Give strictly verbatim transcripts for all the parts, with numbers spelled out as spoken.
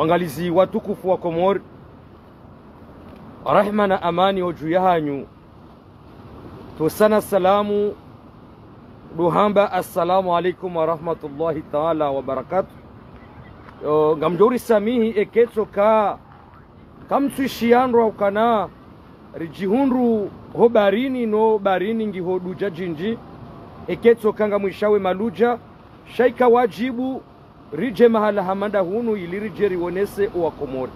Wangalizi watukufu wa Komori, rahma na amani ho dju yahanyu. Tusana salamu, duhamba assalamu alaikum wa rahmatullahi ta'ala wa barakatuh. Yo, ngamdjo uri samihi eka tsoka kamtsuishiya ndro ukana ridjihundru ho barini, no barini ngiho dudja djindji. Eka tsoka ngamwishawe maludja, sha ika wadjibu ridje mahala hama nda hunu ili ridje riwonese owakomori.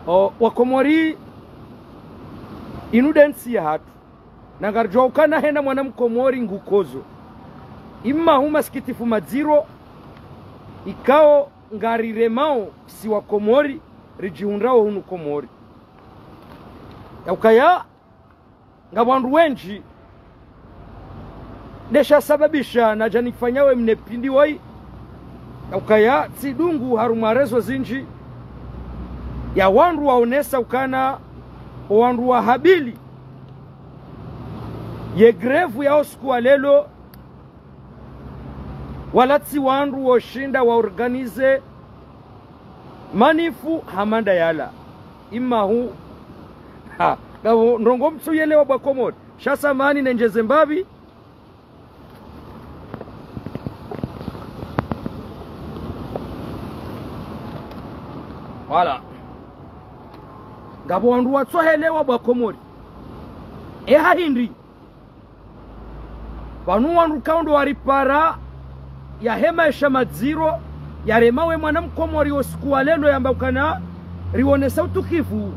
O, wakomori, inu nde ntsi yahatru. Na ngaridjuwa ukana hena mwana mkomori ngukodzo. Imma hu masikitifu madziro, ikao ngariremao si wakomori, ridjihundrao hunu Komori. Ya ukaya, ngapvo wandru wendji, nde sha sababisha nadja nifanyawe mne pindi woyi, ya ukaya tsidungu harumwa rezo zindji, ya wandru waonesa ukana, owandru wahabili ye grève ya osiku wa lelo, wala tsi wandru woshinda wa organiser manif hama nda yala. Imma hu, ha, ngapvo ndrongoo mtsuyelewa bwa Komori. Sha samahani nendjeze mbapvi. Voilà. Ngapvo wandru watsohelewa bwa Komori. Eha hindri. Pvanu wandru kaundro waripara yahe maesha madziro, yarema we mwana mkomori osiku wa lelo yamba ukana riwonesa utukivu.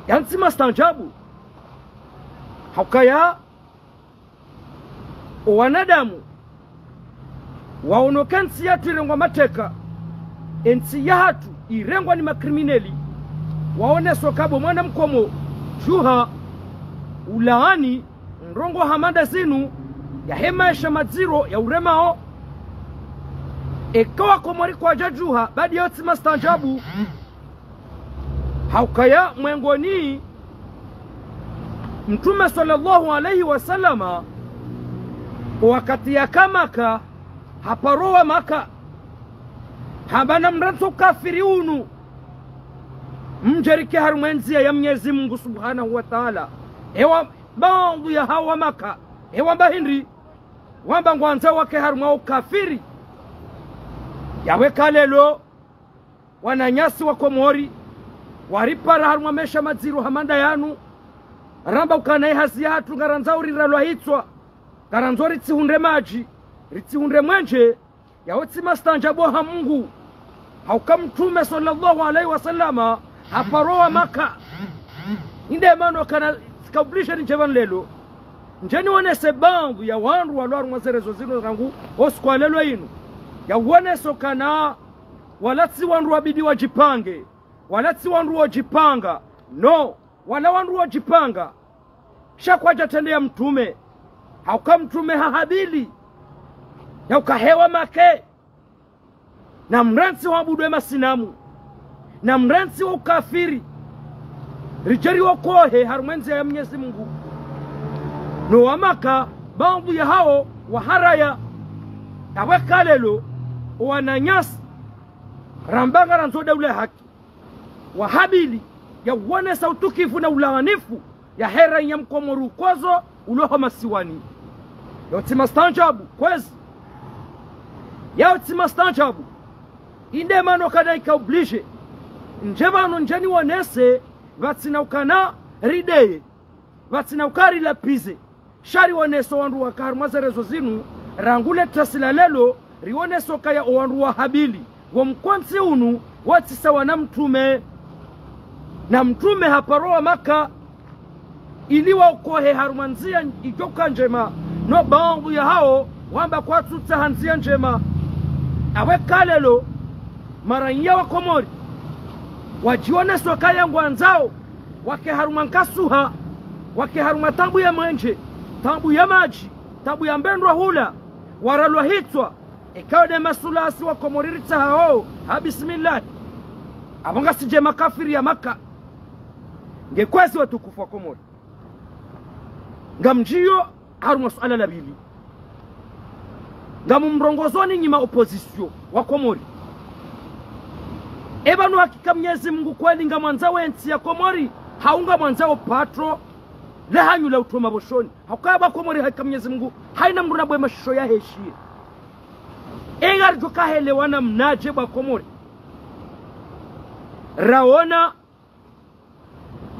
Yantsi mastaanjabu. Ha ukaya owanadamu waono ka entsi yahatru irengwa mateka, entsi yahatru irengwa ni makrimineli, waoneso ka bo mwana mkomo, djuha ulaani ndrongoo hama nda zinu, yahe maesha madziro ya uremao. Eka wakomori kwadja djuha, badi yotsi mastaanjabu. Ha ukaya mwengoni, Mtrume swallallahu alayhi wa sallama, wakati yaka Maka, haparo wa Maka, hamba namrantsi ukafiri unu, mdje rike harumwa endziya ya Mnyezi Mungu Subhanahu wa Ta'ala. Ewa baadhwi yahawo wa Maka, ewa mba hindri, wamba ngwandzao wake harumwa ukafiri. Yawe ka lelo, wananyasi wa Komori, waripara harumwa maesha madziro hama nda yanu, ramba ukana ihazi yahatru ngarandzao riralwa hitswa, ngarandzao ritsihundre madji, ritsihundre mwenje, yotsi mastaanjabu ha Mungu. Ha uka Mtrume swallallahu alayhi wa sallama, haparo wa Maka. Inde mana ukana tsika obligé nidje pvanu lelo, ndje niwonese baadhwi ya wandru walo harumwa ze rezo zinu zangu, osiku wa lelo inu. Yawoneso ukana wala tsi wandru wabidi wadjipange, wala tsi wandru wodjipanga. No, wala wandru wodjipanga. Sha kwadja trende ya Mtrume. Ha uka Mtrume hahabili ya uka hewa Maka, namrantsi waabudu emasinamu, namrantsi wa ukafiri, ridje riwokohe harumwa endziya ya Mnyezi Mungu. No wa Maka, baadhwi yahawo waharaya. Yawe ka lelo, owananyasi, ramba ngarandzao daula ya haki, wahabili yawonesa utukivu na ulaanifu yahe raiya mkomori ukodzo ulo ho masiwani. Yotsi mastaanjabu, kwezi. Yotsi mastaanjabu. Inde mana ukana ika obligé nidje pvanu ndje niwonese, pvatsina ukana rideye, pvatsina uka rilapize. Sha riwoneso wandru waka harumwa ze rezo zinu, rangu le tasi la lelo, riwoneso ukaya owandru wahabili wo mkontsi unu, watsi sawa na Mtrume. Na Mtrume haparo wa Maka, ili wawokohe harumwa ndziya idjoka ndjema, no baadhwi yahawo wamba kwatsutsaha ndziya ndjema. Yawe ka lelo, maraiya wa Komori, wadjioneso ukaya ngwandzao wake harumwa nkasuha, wake harumwa taabu ya mwenje, taabu ya madji, taabu ya mbendrwa hula, waralwa hitswa, eka wo nde masulasi wa Komori ritsahao, ha bismillah. Apvo ngasidje makafiri ya Maka. Nge kwezi watukufu wa Komori. Ngamdjiyo harumwa suala la pvili. Ngamumrongozoni nyi ma opposition wa Komori. Eba no hakika Mnyezi Mungu kweli ngamwandzao entsi ya Komori, hau ngamwandzao patro, le hanyu la utroma boshoni. Hauka ba Komori hakika Mnyezi Mungu, haina mdru na bwe mashisho ya heshi. Enga ridjo kahelewana mnadje ba Komori. Raona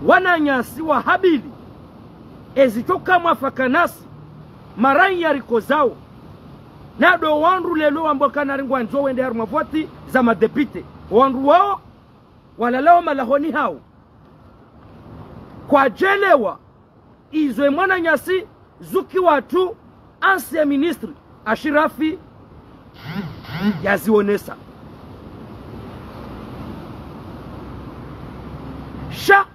wananyasi wa habili, ezitsoka mwafaka nasi, maranyi ya rikozao, na ndo wandru lelo wambwa kana ringwandzo wende harumwa voti za madepite. Wandru wao, walalao malahoni hao. Kwadjelewa, izo e mwananyasi Zuki watru, ancien ministre, Ashirafi, yazionesa. Sha,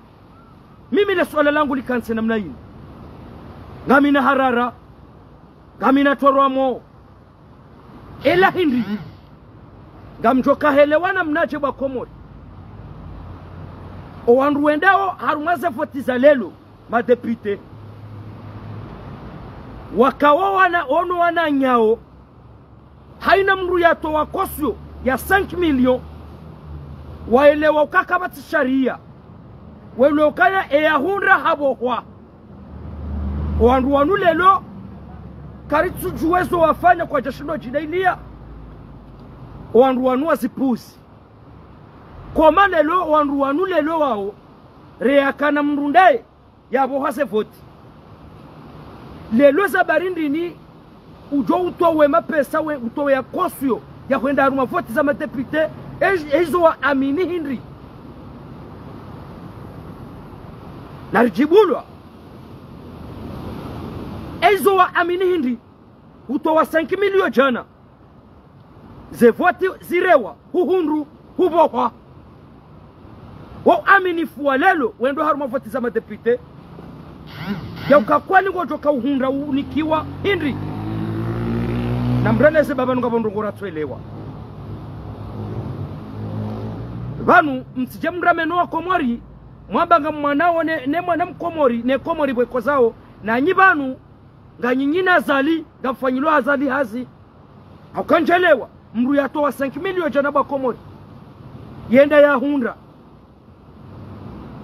mimi le suala langu likantsi namna yinu. Ngamina harara, ngamina torwamo. Ela hindri, ngamdjo kahelewana mnadje ba Komori. O wandru wendao harumwa ze voti za lelo, madepite. Wakao wana, ono wananyao. Haina mdru yatowa caution ya cinq millions. Waelewa ukaya kapvatsi sharia. Waelewa ukaya eyahundra habohwa. O wandru wanu lelo, karitsudjuwa ezo wafanya kwadjashindo djidailia. O wandru wanu wazipuzi. Koma lelo, o wandru wanu lelo wao, reyakana mdru ndaye yabohwa ze voti. Lelo za barindini, udjo utowe mapesa we, utowe ya caution ya hwenda harumwa voti za madepite, e-, ezo waamini hindri. Naridjibulwa. Ezo waamini hindri. Utowa cinq millions djana. Ze voti zirewa, huhundru, hubohwa. Wo uaminifu wa lelo, wendo harumwa voti za madepite. Ya uka kweli ngodjo ka uhundra unikiwa hindri. Namreleze ba pvanu ngapvo ndrongo ratsuelewa. Pvanu, mtsidje mrameno wa Komori, mwamba ngamwanao ne, ne mwana Mkomori, ne Komori pvwe ikozao, nanyi pvanu, nganyi na Azali, ngamfanyilwa Azali hazi. Hauka ndjelewa, mdru yatowa cinq millions djana ba Komori. Yenda yahundra.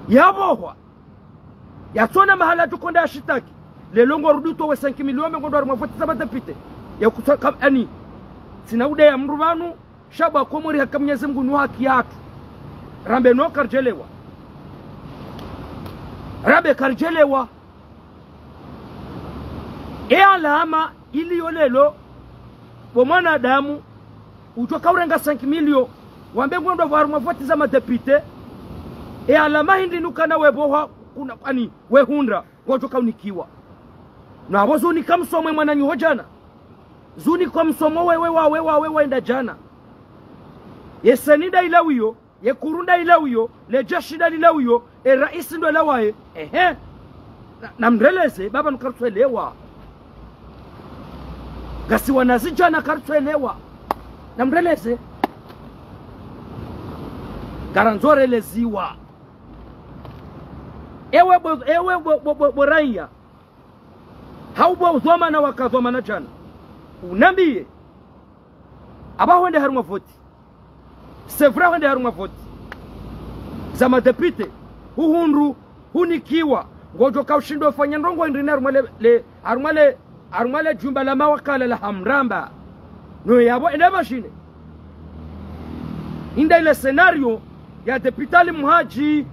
Yabohwa. Yatsona mahala djukonda yashitaki. Lelo ngorudi utowe cinq millions mengo ndo harumwa voti za madepite. Ya kutsa kam-, ani. Tsina ude ya mdru pvanu, sha ba Komori hakika Mnyezi Mungu no haki yatru. Rambe no karidjelewa. Rambe karidjelewa. E alama iliyo lelo, bo mwanadamu, udjo ka urenga cinq millions, wambe ngwendo harumwa voti za madepite, e alama hindri nukana webohwa, kuna, ani, wehundra, ngodjo ka unikiwa. Na apvo zunika msomo e mwananyaho djana. Zunika msomo wewe wa, wewe wa, wewe wa enda djana. Ye seni nda ilawiyo, ye kuru nda ilawiyo, le jeshi nda lilawiyo, e raisi ndo lawaye. Ehe. Na, namreleze, ba pvanu karitswelewa. Ngasi wanazidjana karitswelewa. Namreleze. Ngarandzo releziwa. Ewe bo, ewe bo, bo, bo, bo raiya. Hau bo dhwamana waka dhwamana djana. Unambiye. Apvaha hwende harumwa voti. C'est vrai hwende harumwa voti. Za madepite. Huhundru. Hunikiwa. Ngodjo ka ushindo fanya ndrongo hindri ne harumwa le, le, harumwa le, harumwa le djumba la mawakala la Hamramba. No yapvo ende mashine. Inda ile scénario ya depite Ali Mhadji.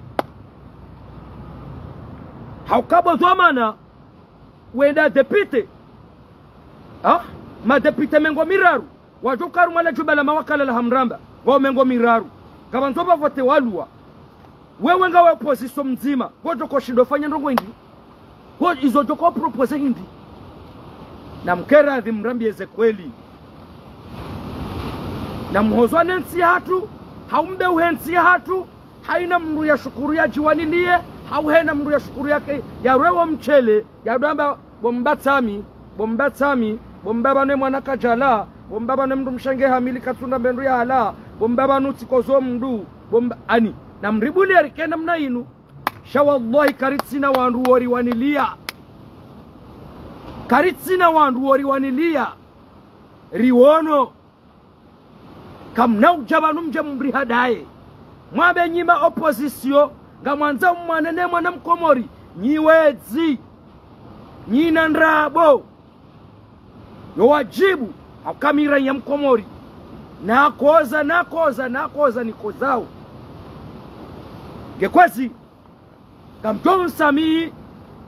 Hauka bo dhwamana. Wenda depite. Ha? Madepite mengo miraru. Wadjo ka harumwa le djumba la mawakala la Hamramba. Ngwao mengo miraru. Ngapvandzo pvavote walwa. Wewe ngawe opposition mdzima. Ngodjo ka ushindo fanya ndrongo hindri. Ko izo djo ka proposer hindri. Namkeradhi mrambiye ze kweli. Namhozwa ne ntsi yahatru. Hau mbe uhe ntsi yahatru. Haina mdru ya shukuru ya djiwaniliye, hau hena mdru ya shukuru yake, ya rwewo mshele, ya dwamba, bo mba tsami, bo mba tsami, bo mba pvanu e mwana kadjala, bo mba pvanu e mdru mshe nge hamili katsunda mbe ndru ya hala, bo mba pvanu tsikozo mdru, bo mba, ani, namribuliye rike namna inu. Sha wallahi karitsina wandru woriwaniliya. Karitsina wandru woriwaniliya. Riwono. Kamna udja pvanu mdje mrihadaye. Mwambe nyi ma opposition, ngamwandzo mwanene mwana Mkomori, nyi wedzi, nyi na ndrabo. Yo wadjibu, hauka mi raiya Mkomori. Nakoza, nakoza, nakoza, nikozao. Nge kwezi, ngamdjo unsamihi,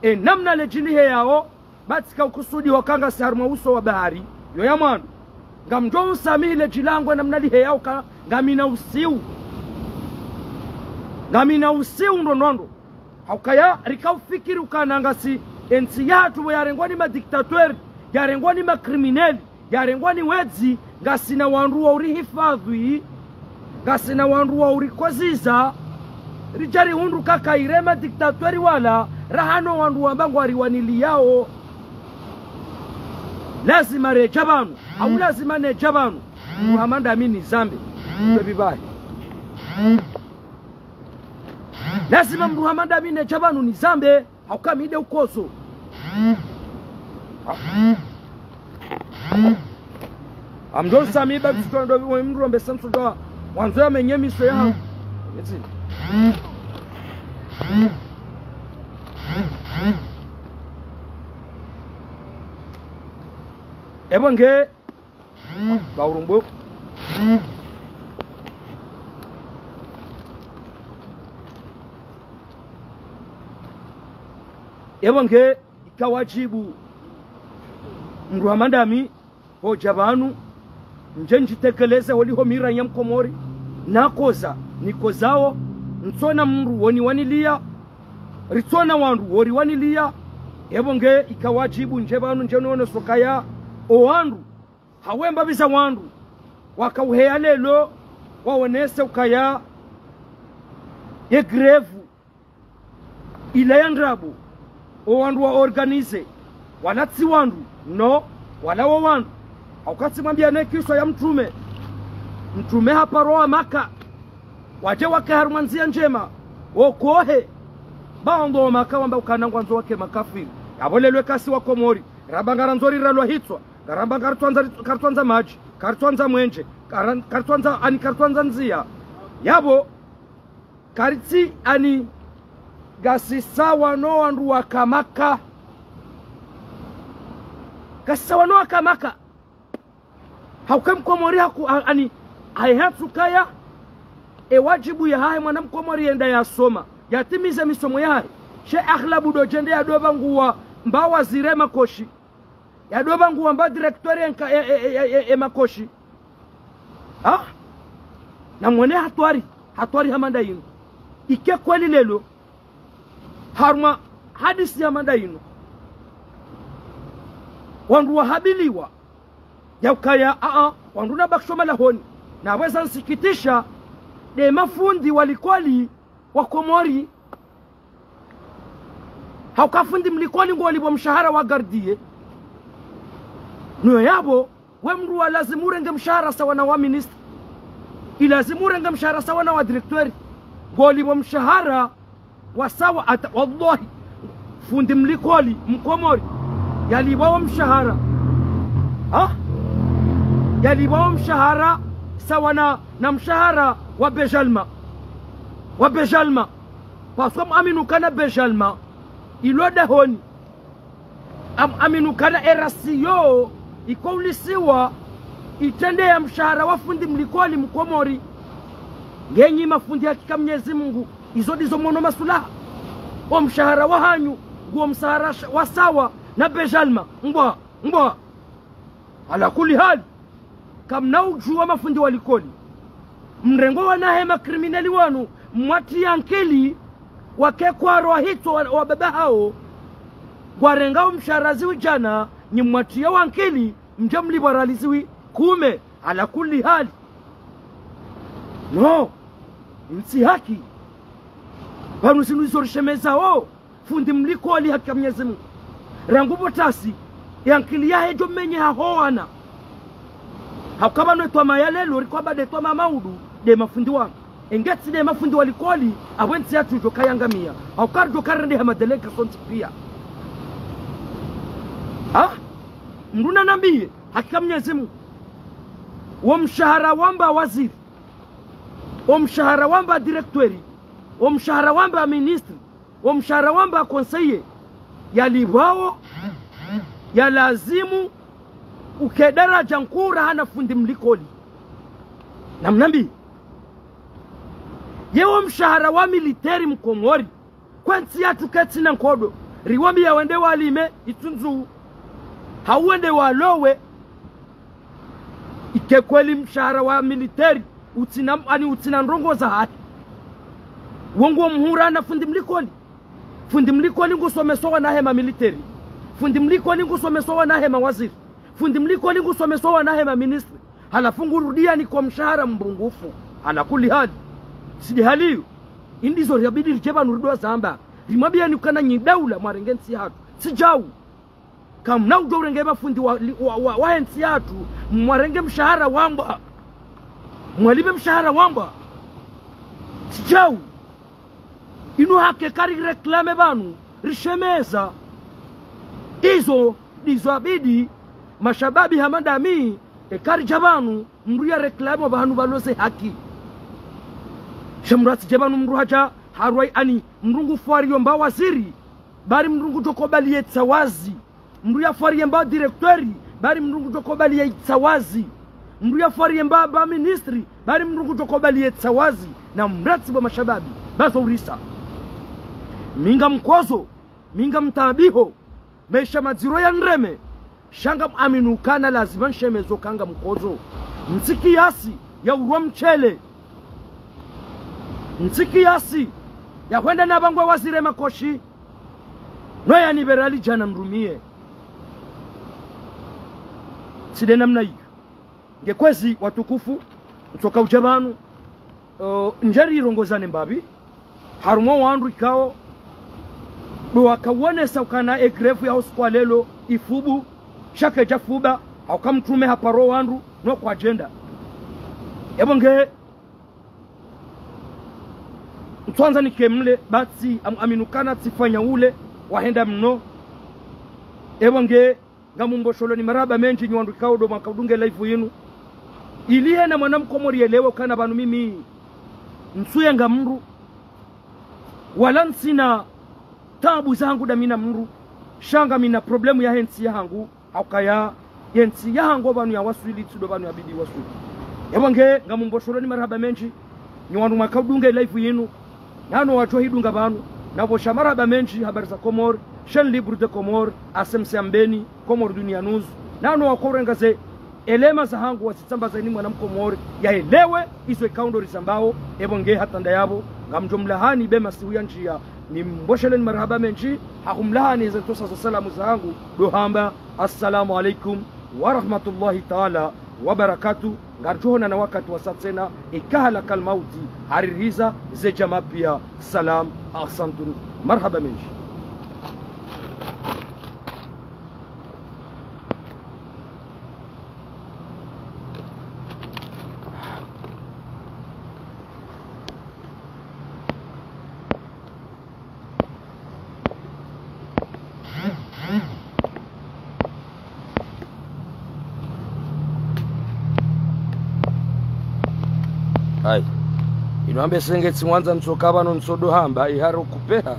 e namna ledji liheyao, ba tsi ka ukusudi waka ngasi harumwa uso wa bahari, yo ya mwando. Ngamdjo unsamihi ledji langu e namna liheyao ka ngamina usiu. Ngamina usiu ndo nondo. Haukaya rika ufikiri ukana ngasi entsi yahatru bo yarengwa ni ma dictateur, yarengwa ni ma criminel, yarengwa ni wedzi, ngasina wandru wa urihifadhwi, ngasina wandru wa urikoziza, ridja rihundru kaka ire ma dictateur wala, raha no wandru wamba ngwariwaniliyao. Lazima redja pvanu, au lazima nedja pvanu, mdru hama ndami nizambe. Ndo bibahi. Lazima mdru hama ndami nedja pvanu nizambe. Hauka mi nde ukozo. Ngamdjo unsamihi ba msutwa ndo we mdru ambe samsu ndo wandzo yamenye miso ya. Eti. Ebo nge. Ba urumbo. Ebo nge ika wadjibu mdru hama ndami hodja pvanu, ndje ndjitekeleze holiho mi raiya Mkomori, nakoza, nikozao, ntsona mdru woniwaniliya, ritsona wandru woriwaniliya, ebo nge ika wadjibu ndje pvanu ndje nioneso ukaya, o wandru, hawemba biza wandru, waka uheya leo, waonese ukaya, ye grève, ila ya ndrabo, o wandru wa organiser, wala tsi wandru, no, wala wo wandru. Hauka tsi mwambia ne kiswa ya mtrume. Mtrume haparwa wa Maka, wadje wake harumwa ndzia ndjema, wokohe. Ba wandru wa Maka wamba ukana ngwandzo wake makafiri. Yapvo leo eka si Wakomori, ramba ngarandzo riralwa hitswa, ngaramba ngaritswandza, karitswandza madji, karitswandza mwenje, kara-, karitswandza, ani karitswandza ndzia. Yapvo, karitsi ani ngasi sawa no wandru waka Maka. Ngasi sawa no waka Maka. Hauka Mkomori haku, a-, ani, hayihatsu kaya, e wadjibu yahahe mwana Mkomori yende yasome, yatimize misomo yahahe. She aghlabu ndo djende yadopvanguwa mba waziri makoshi. Yadopvanguwa mba directeur e nka-, e, e, e, e, e makoshi. Ha? Namwone hatwari, hatwari hama nda yinu. Ike kweli leo, harumwa hadisi hama nda yinu, wandru wahabiliwa, ya ukaya, a, a, wandru na bakisho malahoni. Na weza nsikitisha, nde mafundi wa likoli wa Komori. Hauka fundi mlikoli ngolipvwa mshahara wa gardien. Niyo yapvo, we mdru wa lazimu urenge mshahara sawa na wa ministre. Ilazimu urenge mshahara sawa na wa directeur. Ngolipvwa mshahara wa sawa hata, wallahi. Fundi mlikoli, Mkomori, yalipvwa wo mshahara. Ha? Yalipvwa wo mshahara sawa na, na mshahara wa Bejalma. Wa Bejalma. Parce que mwaminu ukana Bejalma, ilo dahoni. Am-, mwaminu ukana e ratio iko ulisiwa, itrende ya mshahara wa fundi mlikoli Mkomori. Nge nyi mafundi hakika Mnyezi Mungu, izo ndizo mwono masulaha. O mshahara wahanyu, nguo mshahara sh-, wa sawa na Bejalma. Mbwa, mbwa. Ala kulli hali, kamna udjuwa mafundi wa likoli. Mrenge wana he ma criminel wanu, mwatsi ya nkili, wake kwaro wa hitswa wa, wa baba hawo, ngwarengao mshahara ziwi djana, nyi mwatsi ya wa nkili, mdje mlipvwa riali ziwi kume, ala kulli hali. No, ntsi haki. Pvanu zinu izo rishemezao. Fundi mlikoli hakika Mnyezi Mungu. Rangu pvo tasi, ya nkili yahe djo menye hahowana. Hauka pvanu e twamaya leo, riko amba nde twamaya maudu, nde mafundi wanu. Enge tsi nde mafundi wa likoli, apvo ntsi yatru djo kayangamiya. Hauka ridjo karende ha madélégation ntsi piya. Ha? Mdru nanambiye, hakika Mnyezi Mungu. Wo mshahara wamba waziri. Omshahara wamba directeur, omshahara wamba ministre, omshahara wamba conseiller, yalipvwao, yalazimu uke daraja nkuu rahana fundi mlikoli. Namnambi. Ye omshahara wa militaire mkomori, kwentsi yatru ketsina nkodo. Riwambiya wende walime, itsunzu. Hau wende walowe, ike kweli mshahara wa militaire utsina, ani utsina ndrongoo zahahe. Wo ngwo mhura na fundi mlikoli. Fundi mlikoli ngusomeso wanahe mamilitaire. Fundi mlikoli ngusomeso wanahe mawaziri. Fundi mlikoli ngusomeso wanahe maministre. Halafu ngurudiani kwa mshahara mbungufu. Ala kulli hali. Tsi de hali iyo. Indizo riabidi ridje pvanu ridwa zamba. Rimwambiyani ukana nyi daula mwarenge ntsi yahatru. Tsi djau. Kamna udjo urenge mafundi wa, wa, wa, wa entsi yahatru, mwarenge mshahara wamba. Mwalipve mshahara wamba. Tsi djau. Inu haki kari réclamer pvanu, rishemeza. Izo, ndizo abidi, mashababi hama ndami, eka ridja pvanu, mndru ya réclamer pvanu pvaloze haki. Sha mndru atsidje pvanu mndru hadja, harwai ani, mndru ngufwariyo mba waziri, bari mndru ngudjo kubali yetsa wazi. Mndru yafwariye mba directeur, bari mndru ngudjo kubali yetsa wazi. Mndru yafwariye mba, mba ministre, bari mndru ngudjo kubali yetsa wazi. Na mratsi bo mashababi, bazo urisa. Mi ngamkodzo, mi ngamtaabiho, maesha madziro yanireme, sha ngamwaminukana lazima nshemezo ka ngamkodzo. Ntsi kiasi ya urwa mshele. Ntsi kiasi ya hwenda na pvangwe wazire makoshi. No yanipvera lidjana mrumiye. Tsi de namna iyo. Nge kwezi watukufu, ntsoka udja pvanu, eh, ndjeri irongozane mbapvi, harumwa wandru ikao, ndo wakawonesa ukana e grève ya usiku wa lelo ifubu, sha kedja fuba, hauka mtrume haparo wandru, no kwa agenda. Ebo nge, ntswandza nike mle, batsi am-, aminukana tsifanya ule, wahenda mno. Ebo nge, ngamumbosholoni marahaba mendji nyi wandru ikao ndo mwakaudunge live yinu. Ili hena mwana mkomori yelewe ukana pvanu mimi ntsuyenga mndru. Wala ntsina tabu zahangu ndami na mndru. Sha ngamina problème yahe ntsi yahangu. Haukaya yentsi yahangu pvanu yawaswili, tsi ndo pvanu yabidi waswili. Ebo nge, ngamumbosholoni marahaba mendji nyi wandru mwakaudunge live yinu. Nano wadjo hidunga pvanu, napvo sha marahaba mendji, Habari za Comores, Chaîne Libre de Comores, S M C Ambeni, Comores Dunia News. Nano wakourenga ze éléments zahangu wazitsambaza ili mwana mkomori yaelewe izo ikao ndo rizambao, ebo nge hata ndayapvo, ngamdjo mlahani be masihu ya ndziya, nimbosheleni marahaba mendji, hakumlahani ze ntosa za salamu zahangu, ndo hamba, Assalamu alaikum wa rahmatullahi taala wa barakatuh. Ngaridjo honana wakati wasa tsena, eka halakal mauti haririza ze djamaa piya. Salam, ahsantum, marahaba mendji. Ayi. Inu ambe senge tsimwandza ntsoka pvanu ntsodo hamba iharo kupeha.